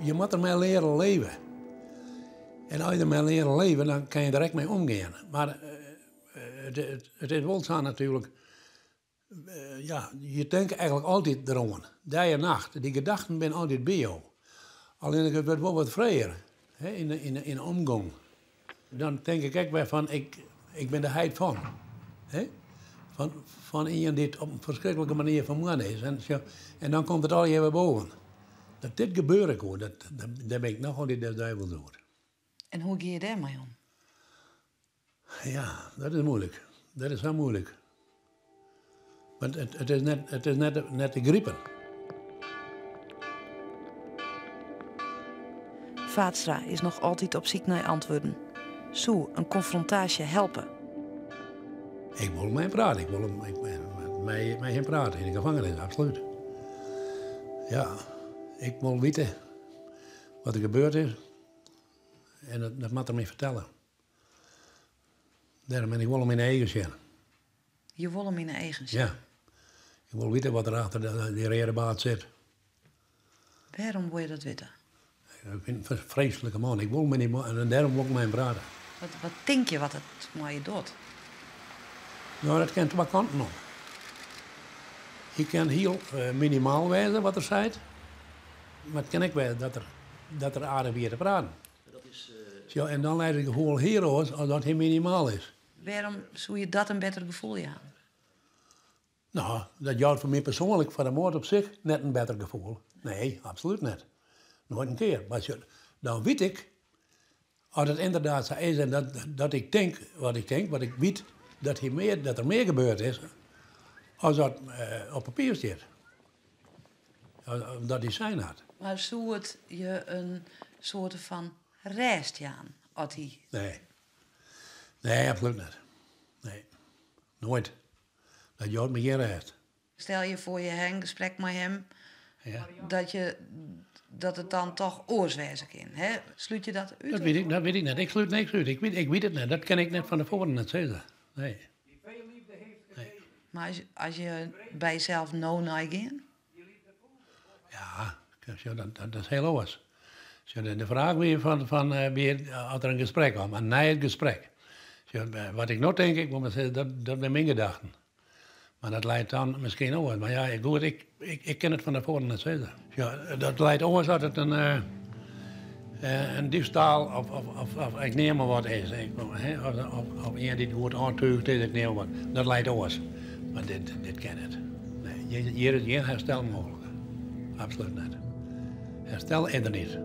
Je moatte dermei leare leve. En as je dermei leare leve, dan kinne je der ek mei omgean. Mar it is wol sa natuerlik, ja, je tinke eigenlik altyd deroan, dei en nacht. Dy gedachten binne altyd by jo. Allinnich it wurdt wol wat frijer, hè, yn 'e omgong. Dan tink ik ek wer fan, ik bin de heit fan. Hè? Fan ien dy't op in ferskriklike manier fermoarde is. En, en dan komt it allegear wer boven. Dat dit gebeure koe, dat, dêr bin ik noch altyd des duivels oer. En hoe gean je dêrmei om? Ja, dat is moeilik. Dat is sa moeilik. Want it is net, it is net, net te gripen. Vaatstra is noch altyd op syk nei antwurden. Soe in konfrontaasje helpe? Ik wol mei him prate. Ik wol mei, mei him prate yn de gevangenis, absolút. Ja, ik wol witte wat der gebeurd is. En dat, dat moat er my fertelle. Dêrom en ik wol him yn de eagen sjen. Je wol him yn de eagen sjen? Ja. Ik wol witte wat der achter dy reade baard sit. Wêrom wol je dat witte? Ik fyn it in freeslike man. Ik wol mei dy man en dêrom wol ik mei him prate. Wat, wat tink je wat it mei je docht? No, dat kin twa kanten op. Hy kin hiel minimaal wêze wat er seit, mar it kin ek wêze dat er, dat er aardich wie te praten. Sjoch, en dan leit it gefoel hiel oars as dat hy minimaal is. Wêrom soe je dat in better gefoel jaan? No, dat jout foar my persoanlik, foar de moard op sich, net in better gefoel. Nee, absolút net. Noait in kear. Mar sjoch, dan wit ik, as it ynderdaad sa is en dat, dat ik tink wat ik tink, wat ik wit, dat, hy mear, dat der mear gebeurd is as dat op papier stiet. Dat hy sein hat. Mar soe it je in soarte fan rêst jaan as hy. Nee. Nee, absolút net. Nee. Noait. Dat jout my gjin rêst. Stel je foar je ha in gesprek mei him, ja. dat, je, dat it dan toch oars wêze kin. Hè? Slút je dat út? Dat wit ik, dat wit ik net. Ik slút niks út. Ik wit it net. Dat kin ik net fan tefoaren net sizze. Nee. Nee. Mar as je by jesels no neigean? Ja, dat, dat is hiel oars. De fraach wie fan wie, as der in gesprek kwam, in nij gesprek. Wat ik no tink, ik wol mar sizze, dat, dat binne myn gedachten. Mar dat leit dan miskien oars. Mar ja, goed, ik, ik, ik kin it fan tefoaren net sizze. Ja, dat leit oars as it in, in diefstal of, of, of, of ik neam mar wat is. Ik, of, of, of ien dy't goed oantúgd is, ik neam mar wat. Dat leit oars. Mar dit, dit kin net. Nee, hjir is gjin herstel mooglik. Absolút net. Herstel is der net.